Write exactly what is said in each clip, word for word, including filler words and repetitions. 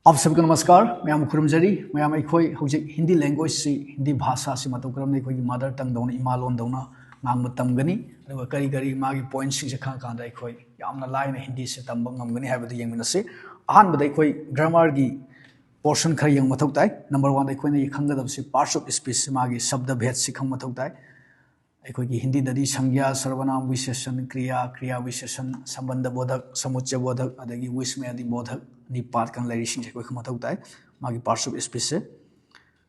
आप सभी को नमस्कार, ꯃꯌꯥꯝ ꯈꯨꯔꯨꯝꯖꯔꯤ꯫ ꯃꯌꯥꯝ, ꯑꯩꯈꯣꯏ ꯍꯧꯖꯤꯛ ꯍꯤꯟꯗꯤ languageꯁꯤ, ꯍꯤꯟꯗꯤ ꯚꯥꯁꯥꯁꯤ ꯃꯇꯧ ꯀꯔꯝꯅ ꯑꯩꯈꯣꯏꯒꯤ mother tongueꯗꯧꯅ, ꯏꯃꯥ ꯂꯣꯟꯗꯧꯅ ꯉꯥꯡꯕ ꯇꯝꯒꯅꯤ, ꯑꯗꯨꯒ ꯀꯔꯤ ꯀꯔꯤ ꯃꯥꯒꯤ pointꯁꯤꯡꯁꯦ ꯈꯪꯉꯀꯥꯟꯗ ꯑꯩꯈꯣꯏ ꯌꯥꯝꯅ ꯂꯥꯏꯅ ꯍꯤꯟꯗꯤꯁꯦ ꯇꯝꯕ ꯉꯝꯒꯅꯤ ꯍꯥꯏꯕꯗꯨ ꯌꯦꯡꯃꯤꯟꯅꯁꯤ꯫ ꯑꯍꯥꯟꯕꯗ ꯑꯩꯈꯣꯏ grammarꯒꯤ portion ꯈꯔ ꯌꯦꯡꯕ ꯃꯊꯧ ꯇꯥꯏ꯫ Number oneꯗ ꯑꯩꯈꯣꯏꯅ ꯈꯪꯒꯗꯕꯁꯤ parts of speech, ꯃꯥꯒꯤ ꯁꯕꯗ ꯚꯦꯗꯁꯤ ꯈꯪꯕ ꯃꯊꯧ ꯇꯥꯏ꯫ ꯑꯩꯈꯣꯏꯒꯤ ꯍꯤꯟꯗꯤꯗꯗꯤ ꯁꯪꯒ꯭ꯌꯥ, ꯁꯔꯕꯅꯥꯝ, ꯋꯤꯁꯦꯁꯟ, ꯀ꯭ꯔꯤꯌꯥ, ꯀ꯭ꯔꯤꯌꯥ ꯋꯤꯁꯦꯁꯟ, ꯁꯝꯕꯟꯙ ꯕꯣꯙꯛ, ꯁꯃꯨꯆꯌ ꯕꯣꯙꯛ, ꯑꯗꯒꯤ ꯋꯤꯁꯃꯌꯥꯗꯤ ꯕꯣꯙꯛ, ꯅꯤꯄꯥꯠ ꯀꯥꯏꯅ ꯂꯩꯔꯤꯁꯤꯡꯁꯦ ꯑꯩꯈꯣꯏ ꯈꯪꯕ ꯃꯊꯧ ꯇꯥꯏ꯫ ꯃꯥꯒꯤ parts of speechꯁꯦ,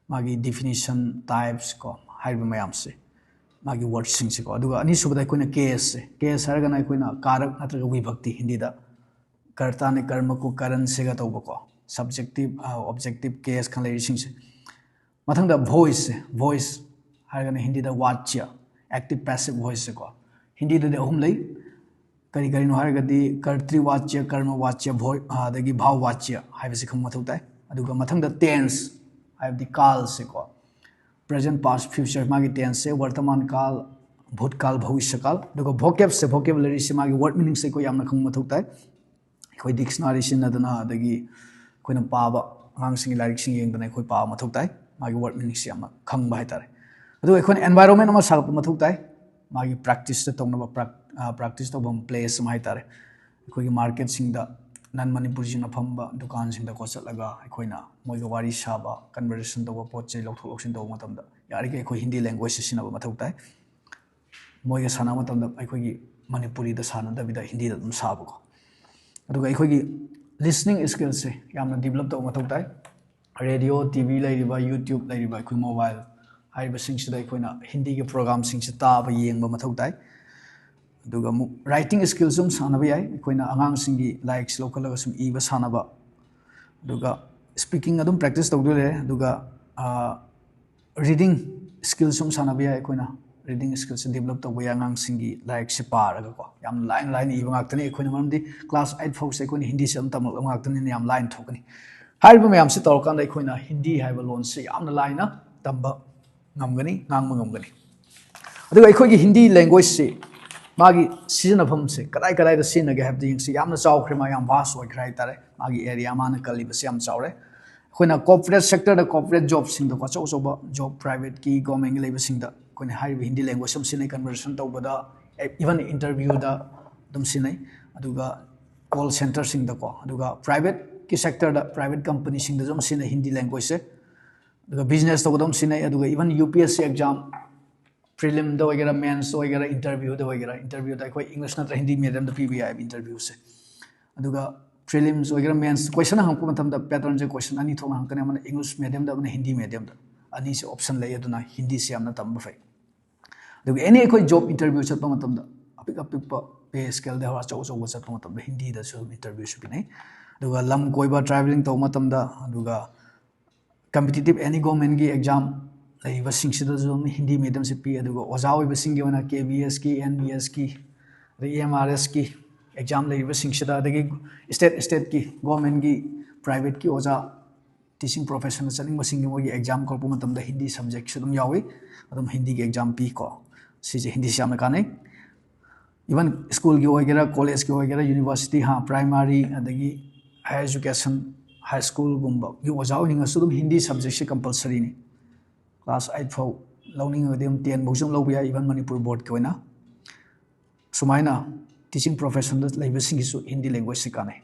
ꯃꯥꯒꯤ definition, types ꯀꯣ, ꯍꯥꯏꯔꯤꯕ ꯃꯌꯥꯝꯁꯦ, ꯃꯥꯒꯤ wordꯁꯤꯡꯁꯦꯀꯣ꯫ ꯑꯗꯨꯒ ꯑꯅꯤꯁꯨꯕꯗ ꯑꯩꯈꯣꯏꯅ caseꯁꯦ, case ꯍꯥꯏꯔꯒꯅ ꯑꯩꯈꯣꯏꯅ ꯀꯥꯔꯛ ꯅꯠꯇ꯭ꯔꯒ ꯋꯤꯚꯛꯇꯤ, ꯍꯤꯟꯗꯤꯗ ꯀꯔꯇꯥꯅꯦ ꯀꯔꯃ ꯀꯣ ꯀꯔꯟꯁꯦꯒ ꯇꯧꯕꯀꯣ, subjective, objective, case ꯀꯥꯏꯅ ꯂꯩꯔꯤꯁꯤꯡꯁꯦ꯫ ꯃꯊꯪꯗ voiceꯁꯦ, voice ꯍꯥꯏꯔꯒꯅ ꯍꯤꯟꯗꯤꯗ ꯋꯥꯆ꯭ꯌ, active passive voiceꯁꯦꯀꯣ꯫ ꯍꯤꯟꯗꯤꯗꯗꯤ ꯑꯍꯨꯝ ꯂꯩ꯫ ꯀꯔꯤ ꯀꯔꯤꯅꯣ ꯍꯥꯏꯔꯒꯗꯤ ꯀꯔꯇ꯭ꯔꯤꯋꯥꯆ꯭ꯌ, ꯀꯔꯃꯋꯥꯆ꯭ꯌ, ꯚꯣꯏ-, ꯑꯗꯒꯤ ꯚꯥꯋꯋꯥꯆ꯭ꯌ ꯍꯥꯏꯕꯁꯤ ꯈꯪꯕ ꯃꯊꯧ ꯇꯥꯏ꯫ ꯑꯗꯨꯒ ꯃꯊꯪꯗ tense, ꯍꯥꯏꯕꯗꯤ ꯀꯥꯜꯁꯦꯀꯣ꯫ Present, past, future, ꯃꯥꯒꯤ tenseꯁꯦ ꯕꯔꯇꯃꯥꯟ ꯀꯥꯜ, ꯚꯨꯠꯀꯥꯜ, ꯚꯋꯤꯁ꯭ꯌꯀꯥꯜ꯫ ꯑꯗꯨꯒ vocabꯁꯦ, vocabularyꯁꯦ, ꯃꯥꯒꯤ word meaningꯁꯦ ꯑꯩꯈꯣꯏ ꯌꯥꯝꯅ ꯈꯪꯕ ꯃꯊꯧ ꯇꯥꯏ꯫ ꯑꯩꯈꯣꯏ dictionary ꯁꯤꯖꯤꯟꯅꯗꯅ, ꯑꯗꯒꯤ ꯑꯩꯈꯣꯏꯅ ꯄꯥꯕ, ꯑꯉꯥꯡꯁꯤꯡꯒꯤ ꯂꯥꯏꯔꯤꯛꯁꯤꯡ ꯌꯦꯡꯗꯅ ꯑꯩꯈꯣꯏ ꯄꯥꯕ ꯃꯊꯧ ꯇꯥꯏ꯫ ꯃꯥꯒꯤ word meaningꯁꯤ ꯌꯥꯝꯅ ꯈꯪꯕ ꯍꯥꯏꯇꯥꯔꯦ꯫ ꯑꯗꯨꯒ ꯑꯩꯈꯣꯏꯅ environment ꯑꯃ ꯁꯥꯒꯠꯄ ꯃꯊꯧ ꯇꯥꯏ꯫ ꯃꯥꯒꯤ practiceꯇ ꯇꯧꯅꯕ, prac-, ꯑ, practice ꯇꯧꯐꯝ place ꯑꯃ ꯍꯥꯏꯇꯥꯔꯦ꯫ ꯑꯩꯈꯣꯏꯒꯤ marketꯁꯤꯡꯗ non ꯃꯅꯤꯄꯨꯔꯤꯁꯤꯡꯅ ꯐꯝꯕ ꯗꯨꯀꯥꯟꯁꯤꯡꯗꯀꯣ ꯆꯠꯂꯒ ꯑꯩꯈꯣꯏꯅ ꯃꯣꯏꯒ ꯋꯥꯔꯤ ꯁꯥꯕ, conversation ꯇꯧꯕ, ꯄꯣꯠ ꯆꯩ ꯂꯧꯊꯣꯛ ꯂꯧꯁꯤꯟ ꯇꯧꯕ ꯃꯇꯝꯗ ꯌꯥꯔꯤꯈꯩ ꯑꯩꯈꯣꯏ ꯍꯤꯟꯗꯤ languageꯁꯤ ꯁꯤꯖꯤꯟꯅꯕ ꯃꯊꯧ ꯇꯥꯏ꯫ ꯃꯣꯏꯒ ꯁꯥꯟꯅꯕ ꯃꯇꯝꯗ ꯑꯩꯈꯣꯏꯒꯤ ꯃꯅꯤꯄꯨꯔꯤꯗ ꯁꯥꯟꯅꯗꯕꯤꯗ ꯍꯤꯟꯗꯤꯗ ꯑꯗꯨꯝ ꯁꯥꯕꯀꯣ꯫ ꯑꯗꯨꯒ ꯑꯩꯈꯣꯏꯒꯤ listening skillꯁꯦ ꯌꯥꯝꯅ develop ꯇꯧꯕ ꯃꯊꯧ ꯇꯥꯏ꯫ Radio, TV ꯂꯩꯔꯤꯕ, YouTube ꯂꯩꯔꯤꯕ, ꯑꯩꯈꯣꯏ mobile ꯍꯥꯏꯔꯤꯕꯁꯤꯡꯁꯤꯗ ꯑꯩꯈꯣꯏꯅ ꯍꯤꯟꯗꯤꯒꯤ programꯁꯤꯡꯁꯦ ꯇꯥꯕ, ꯌꯦꯡꯕ ꯃꯊꯧ ꯇꯥꯏ꯫ ꯑꯗꯨꯒ ꯑꯃꯨꯛ writing skillꯁꯨ ꯑꯗꯨꯝ ꯁꯥꯟꯅꯕ ꯌꯥꯏ꯫ ꯑꯩꯈꯣꯏꯅ ꯑꯉꯥꯡꯁꯤꯡꯒꯤ ꯂꯥꯏꯔꯤꯛꯁꯦ ꯂꯧꯈꯠꯂꯒ ꯁꯨꯝ ꯏꯕ ꯁꯥꯟꯅꯕ꯫ ꯑꯗꯨꯒ speaking ꯑꯗꯨꯝ practice ꯇꯧꯗꯣꯏ ꯂꯩꯔꯦ꯫ ꯑꯗꯨꯒ, ꯑ, reading skillꯁꯨ ꯑꯗꯨꯝ ꯁꯥꯟꯅꯕ ꯌꯥꯏ ꯑꯩꯈꯣꯏꯅ꯫ Reading skillꯁꯦ develop ꯇꯧꯕ ꯌꯥꯏ ꯑꯉꯥꯡꯁꯤꯡꯒꯤ ꯂꯥꯏꯔꯤꯛꯁꯦ ꯄꯥꯔꯒꯀꯣ꯫ ꯌꯥꯝ ꯂꯥꯏꯅ ꯂꯥꯏꯅ ꯏꯕ ꯉꯥꯛꯇꯅꯤ ꯑꯩꯈꯣꯏꯅ, ꯃꯔꯝꯗꯤ class eight ꯐꯥꯎꯁꯦ ꯑꯩꯈꯣꯏꯅ ꯍꯤꯟꯗꯤꯁꯦ ꯑꯗꯨꯝ ꯇꯝꯂꯛꯂꯕ ꯉꯥꯛꯇꯅꯤꯅ ꯌꯥꯝ ꯂꯥꯏꯅ ꯊꯣꯛꯀꯅꯤ꯫ ꯍꯥꯏꯔꯤꯕ ꯃꯌꯥꯝꯁꯦ ꯇꯧꯔꯀꯥꯟꯗ ꯑꯩꯈꯣꯏꯅ ꯍꯤꯟꯗꯤ ꯍꯥꯏꯕ ꯂꯣꯟꯁꯦ ꯌꯥꯝꯅ ꯂꯥꯏꯅ ꯇꯝꯕ ꯉꯝꯒꯅꯤ, ꯉꯥꯡꯕ ꯉꯝꯒꯅꯤ꯫ ꯑꯗꯨꯒ ꯑꯩꯈꯣꯏꯒꯤ ꯍꯤꯟꯗꯤ languageꯁꯤ ꯃꯥꯒꯤ ꯁꯤꯖꯤꯟꯅꯐꯝꯁꯦ ꯀꯗꯥꯏ ꯀꯗꯥꯏꯗ ꯁꯤꯖꯤꯟꯅꯒꯦ ꯍꯥꯏꯕꯗꯨ ꯌꯦꯡꯁꯤ꯫ ꯌꯥꯝꯅ ꯆꯥꯎꯈ꯭ꯔꯦ, ꯃꯥ ꯌꯥꯝ vast ꯑꯣꯏꯈ꯭ꯔꯦ ꯍꯥꯏꯇꯥꯔꯦ꯫ ꯃꯥꯒꯤ area ꯃꯥꯅ ꯀꯜꯂꯤꯕꯁꯦ ꯌꯥꯝ ꯆꯥꯎꯔꯦ꯫ ꯑꯩꯈꯣꯏꯅ corporate sectorꯗ corporate jobꯁꯤꯡꯗꯀꯣ, ꯑꯆꯧ ꯑꯆꯧꯕ job, privateꯀꯤ governmentꯀꯤ ꯂꯩꯕꯁꯤꯡꯗ ꯑꯩꯈꯣꯏꯅ ꯍꯥꯏꯔꯤꯕ Hindi language ꯑꯃ ꯁꯤꯖꯤꯟꯅꯩ꯫ Conversation ꯇꯧꯕꯗ, even interviewꯗ ꯑꯗꯨꯝ ꯁꯤꯖꯤꯟꯅꯩ꯫ ꯑꯗꯨꯒ call centreꯁꯤꯡꯗꯀꯣ, ꯑꯗꯨꯒ privateꯀꯤ sectorꯗ, private companyꯁꯤꯡꯗꯁꯨ ꯑꯗꯨꯝ ꯁꯤꯖꯤꯟꯅꯩ Hindi languageꯁꯦ꯫ ꯑꯗꯨꯒ business ꯇꯧꯕꯗ ꯑꯗꯨꯝ ꯁꯤꯖꯤꯟꯅꯩ꯫ ꯑꯗꯨꯒ even UPSC exam, prelimꯗ ꯑꯣꯏꯒꯦꯔꯥ, mensꯇ ꯑꯣꯏꯒꯦꯔꯥ, interviewꯗ ꯑꯣꯏꯒꯦꯔꯥ, interviewꯗ ꯑꯩꯈꯣꯏ English ꯅꯠꯇ꯭ꯔ Hindi mediumꯗ ꯄꯤꯕ ꯌꯥꯏꯕ interviewꯁꯦ꯫ ꯑꯗꯨꯒ prelims ꯑꯣꯏꯒꯦꯔꯥ, mens question ꯍꯪꯉꯛꯄ ꯃꯇꯝꯗ patternꯁꯦ question ꯑꯅꯤ ꯊꯣꯛꯅ ꯍꯪꯉꯛꯀꯅꯤ, ꯑꯃꯅ English mediumꯗ, ꯑꯃꯅ Hindi mediumꯗ꯫ ꯑꯅꯤꯁꯦ option ꯂꯩ, ꯑꯗꯨꯅ Hindiꯁꯦ ꯌꯥꯝꯅ ꯇꯝꯕ ꯐꯩ꯫ ꯑꯗꯨꯒ any ꯑꯩꯈꯣꯏ job interview ꯆꯠꯄ ꯃꯇꯝꯗ, ꯑꯄꯤꯛ ꯑꯄꯤꯛꯄ pay scaleꯗ ꯑꯆꯧ ꯑꯆꯧꯕ ꯆꯠꯄ ꯃꯇꯝꯗ Hindiꯗꯁꯨ ꯑꯗꯨꯝ interviewꯁꯨ ꯄꯤꯅꯩ꯫ ꯑꯗꯨꯒ ꯂꯝ ꯀꯣꯏꯕ, travelling ꯇꯧꯕ ꯃꯇꯝꯗ, ꯑꯗꯨꯒ competitive any governmentꯀꯤ exam ꯂꯩꯔꯤꯕꯁꯤꯡꯁꯤꯗꯁꯨ ꯑꯗꯨꯝ Hindi mediumꯁꯦ ꯄꯤ꯫ ꯑꯗꯨꯒ ꯑꯣꯖꯥ ꯑꯣꯏꯕꯁꯤꯡꯒꯤ ꯑꯣꯏꯅ KVSꯀꯤ, NVSꯀꯤ, ꯑꯗꯒꯤ MRSꯀꯤ exam ꯂꯩꯔꯤꯕꯁꯤꯡꯁꯤꯗ, ꯑꯗꯒꯤ state stateꯀꯤ, governmentꯀꯤ, privateꯀꯤ ꯑꯣꯖꯥ, teaching professionꯗ ꯆꯠꯅꯤꯡꯕꯁꯤꯡꯒꯤ ꯃꯣꯏꯒꯤ exam ꯀꯧꯔꯛꯄ ꯃꯇꯝꯗ Hindi subjectꯁꯨ ꯑꯗꯨꯝ ꯌꯥꯎꯏ꯫ ꯑꯗꯨꯝ Hindiꯒꯤ exam ꯄꯤꯀꯣ꯫ ꯁꯤꯁꯦ Hindiꯁꯦ ꯌꯥꯝꯅ ꯀꯥꯟꯅꯩ꯫ Even schoolꯒꯤ ꯑꯣꯏꯒꯦꯔꯥ, collegeꯀꯤ ꯑꯣꯏꯒꯦꯔꯥ, university, ꯍꯥ, primary, ꯑꯗꯒꯤ higher education, high schoolꯒꯨꯝꯕꯒꯤ ꯑꯣꯖꯥ ꯑꯣꯏꯅꯤꯡꯉꯁꯨ ꯑꯗꯨꯝ Hindi subjectꯁꯦ compulsoryꯅꯤ꯫ Class eight ꯐꯥꯎ ꯂꯧꯅꯤꯡꯉꯒꯗꯤ ꯑꯗꯨꯝ ten ꯐꯥꯎꯁꯨ ꯑꯗꯨꯝ ꯂꯧꯕ ꯌꯥꯏ, even ꯃꯅꯤꯄꯨꯔ boardꯀꯤ ꯑꯣꯏꯅ꯫ ꯁꯨꯃꯥꯏꯅ teaching professionꯗ ꯂꯩꯕꯁꯤꯡꯒꯤꯁꯨ Hindi languageꯁꯦ ꯀꯥꯟꯅꯩ꯫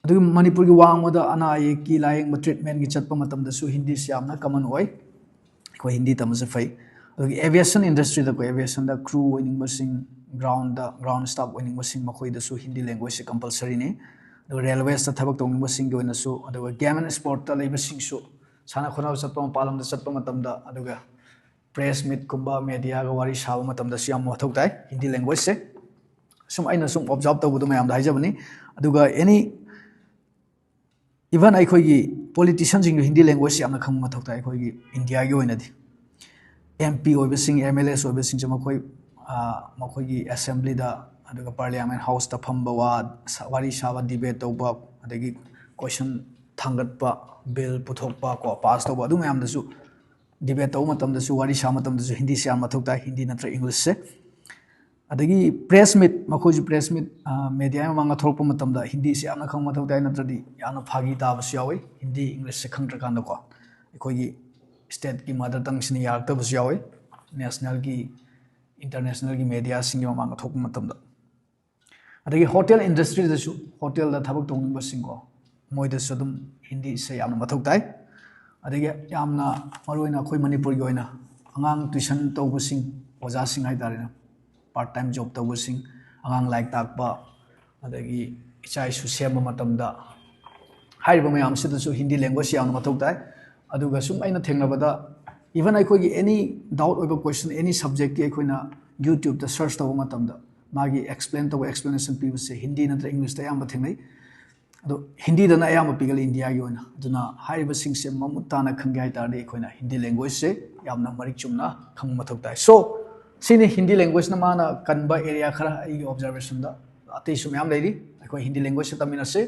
ꯑꯗꯨꯒ ꯃꯅꯤꯄꯨꯔꯒꯤ ꯋꯥꯡꯃꯗ ꯑꯅꯥ ꯑꯌꯦꯛꯀꯤ ꯂꯥꯌꯦꯡꯕ treatmentꯀꯤ ꯆꯠꯄ ꯃꯇꯝꯗꯁꯨ Hindiꯁꯤ ꯌꯥꯝꯅ common ꯑꯣꯏ꯫ ꯑꯩꯈꯣꯏ Hindi ꯇꯝꯕꯁꯦ ꯐꯩ꯫ ꯑꯗꯨꯒ aviation industryꯗ, ꯑꯩꯈꯣꯏ aviationꯗ crew ꯑꯣꯏꯅꯤꯡꯕꯁꯤꯡ, groundꯗ ground staff ꯑꯣꯏꯅꯤꯡꯕꯁꯤꯡ, ꯃꯈꯣꯏꯗꯁꯨ Hindi language« Hindi languagehuaisꯦ compulsoryꯅꯤ꯫ ꯑꯗꯨꯒ railwaysꯇ ꯊꯕꯛ ꯇꯧꯅꯤꯡꯕꯁꯤꯡꯒꯤ ꯑꯣꯏꯅꯁꯨ, ꯑꯗꯨꯒ game and sportꯇ ꯂꯩꯕꯁꯤꯡꯁꯨ, ꯁꯥꯟꯅ ꯈꯣꯠꯅꯕ ꯆꯠꯄ, ꯃꯄꯥꯟ ꯂꯝꯗ ꯆꯠꯄ ꯃꯇꯝꯗ, ꯑꯗꯨꯒ press meetꯀꯨꯝꯕ, mediaꯒ ꯋꯥꯔꯤ ꯁꯥꯕ ꯃꯇꯝꯗꯁꯨ ꯌꯥꯝ ꯃꯊꯧ ꯇꯥꯏ Hindi languageꯁꯦ꯫ ꯁꯨꯝ ꯑꯩꯅ ꯁꯨꯝ observe ꯇꯧꯕꯗꯣ ꯃꯌꯥꯝꯗ ꯍꯥꯏꯖꯕꯅꯤ꯫ ꯑꯗꯨꯒ any, even ꯑꯩꯈꯣꯏꯒꯤ politicianꯁꯤꯡꯁꯨ Hindi languageꯁꯦ ꯌꯥꯝꯅ ꯈꯪꯕ ꯃꯊꯧ ꯇꯥꯏ ꯑꯩꯈꯣꯏꯒꯤ Indiaꯒꯤ ꯑꯣꯏꯅꯗꯤ꯫ MP ꯑꯣꯏꯕꯁꯤꯡ, MLAs ꯑꯣꯏꯕꯁꯤꯡꯁꯦ ꯃꯈꯣꯏ, ꯑ, ꯃꯈꯣꯏꯒꯤ assemblyꯗ, ꯑꯗꯨꯒ parliament houseꯇ ꯐꯝꯕ, ꯋꯥ ꯁ-, ꯋꯥꯔꯤ ꯁꯥꯕ, debate ꯇꯧꯕ, ꯑꯗꯒꯤ question ꯊꯥꯡꯒꯠꯄ, bill ꯄꯨꯊꯣꯛꯄ ꯀꯣ, pass ꯇꯧꯕ, ꯑꯗꯨ ꯃꯌꯥꯝꯗꯁꯨ, debate ꯇꯧꯕ ꯃꯇꯝꯗꯁꯨ, ꯋꯥꯔꯤ ꯁꯥꯕ ꯃꯇꯝꯗꯁꯨ Hindiꯁꯦ ꯌꯥꯝ ꯃꯊꯧ ꯇꯥꯏ, Hindi ꯅꯠꯇ꯭ꯔ Englishꯁꯦ꯫ ꯑꯗꯒꯤ press meet, ꯃꯈꯣꯏꯁꯨ press meet, media ꯃꯃꯥꯡꯗ ꯊꯣꯛꯂꯛꯄ ꯃꯇꯝꯗ ꯍꯤꯟꯗꯤꯁꯦ ꯌꯥꯝꯅ ꯈꯪꯕ ꯃꯊꯧ ꯇꯥꯏ, ꯅꯠꯇ꯭ꯔꯗꯤ ꯌꯥꯝꯅ ꯐꯥꯒꯤ ꯇꯥꯕꯁꯨ ꯌꯥꯎꯋꯤ ꯍꯤꯟꯗꯤ Englishꯁꯦ ꯈꯪꯗ꯭ꯔꯀꯥꯟꯗꯀꯣ꯫ ꯑꯩꯈꯣꯏꯒꯤ stateꯀꯤ mother tongueꯁꯤꯅ ꯌꯥꯔꯛꯇꯕꯁꯨ ꯌꯥꯎꯋꯤ nationalꯒꯤ, internationalꯒꯤ mediaꯁꯤꯡꯒꯤ ꯃꯃꯥꯡꯗ ꯊꯣꯛꯄ ꯃꯇꯝꯗ꯫ ꯑꯗꯒꯤ hotel industryꯗꯁꯨ, hotelꯗ ꯊꯕꯛ ꯇꯧꯅꯤꯡꯕꯁꯤꯡꯀꯣ, ꯃꯣꯏꯗꯁꯨ ꯑꯗꯨꯝ ꯍꯤꯟꯗꯤꯁꯦ ꯌꯥꯝꯅ ꯃꯊꯧ ꯇꯥꯏ꯫ ꯑꯗꯒꯤ ꯌꯥꯝꯅ ꯃꯔꯨꯑꯣꯏꯅ ꯑꯩꯈꯣꯏ ꯃꯅꯤꯄꯨꯔꯒꯤ ꯑꯣꯏꯅ ꯑꯉꯥꯡ tuition ꯇꯧꯕꯁꯤꯡ, ꯑꯣꯖꯥꯁꯤꯡ ꯍꯥꯏꯇꯥꯔꯦꯅꯦ, part time job ꯇꯧꯕꯁꯤꯡ, ꯑꯉꯥꯡ ꯂꯥꯏꯔꯤꯛ ꯇꯥꯛꯄ, ꯑꯗꯒꯤ ꯏꯆꯥ ꯏꯁꯨ ꯁꯦꯝꯕ ꯃꯇꯝꯗ ꯍꯥꯏꯔꯤꯕ ꯃꯌꯥꯝꯁꯤꯗꯁꯨ ꯍꯤꯟꯗꯤ languageetꯁꯤ ꯌꯥꯝꯅ ꯃꯊꯧ ꯇꯥꯏ꯫ ꯑꯗꯨꯒ ꯁꯨꯝ ꯑꯩꯅ ꯊꯦꯡꯅꯕꯗ, even ꯑꯩꯈꯣꯏꯒꯤ any doubt ꯑꯣꯏꯕ question, any subjectꯀꯤ ꯑꯩꯈꯣꯏꯅ YouTubeꯇ search ꯇꯧꯕ ꯃꯇꯝꯗ ꯃꯥꯒꯤ explain ꯇꯧꯕ, explanation ꯄꯤꯕꯁꯦ ꯍꯤꯟꯗꯤ ꯅꯠꯇ꯭ꯔꯒ Englishꯇ ꯑꯌꯥꯝꯕ ꯊꯦꯡꯅꯩ꯫ ꯑꯗꯣ ꯍꯤꯟꯗꯤꯗꯅ ꯑꯌꯥꯝꯕ ꯄꯤꯒꯜꯂꯤ ꯏꯟꯗꯤꯌꯥꯒꯤ ꯑꯣꯏꯅ꯫ ꯑꯗꯨꯅ ꯍꯥꯏꯔꯤꯕꯁꯤꯡꯁꯦ ꯃꯃꯨꯠ ꯇꯥꯅ ꯈꯪꯒꯦ ꯍꯥꯏ ꯇꯥꯔꯗꯤ ꯑꯩꯈꯣꯏꯅ ꯍꯤꯟꯗꯤ languageꯁꯦ ꯌꯥꯝꯅ ꯃꯔꯤꯛ ꯆꯨꯝꯅ ꯈꯪꯕ ꯃꯊꯧ ꯇꯥꯏ꯫ So ꯁꯤꯅꯤ ꯍꯤꯟꯗꯤ language—ꯅ ꯃꯥꯅ ꯀꯟꯕ area ꯈꯔ ꯑꯩꯒꯤ observationꯗ꯫ ꯑꯇꯩꯁꯨ ꯃꯌꯥꯝ ꯂꯩꯔꯤ, ꯑꯩꯈꯣꯏ ꯍꯤꯟꯗꯤ languageꯁꯦ ꯇꯝꯃꯤꯟꯅꯁꯦ꯫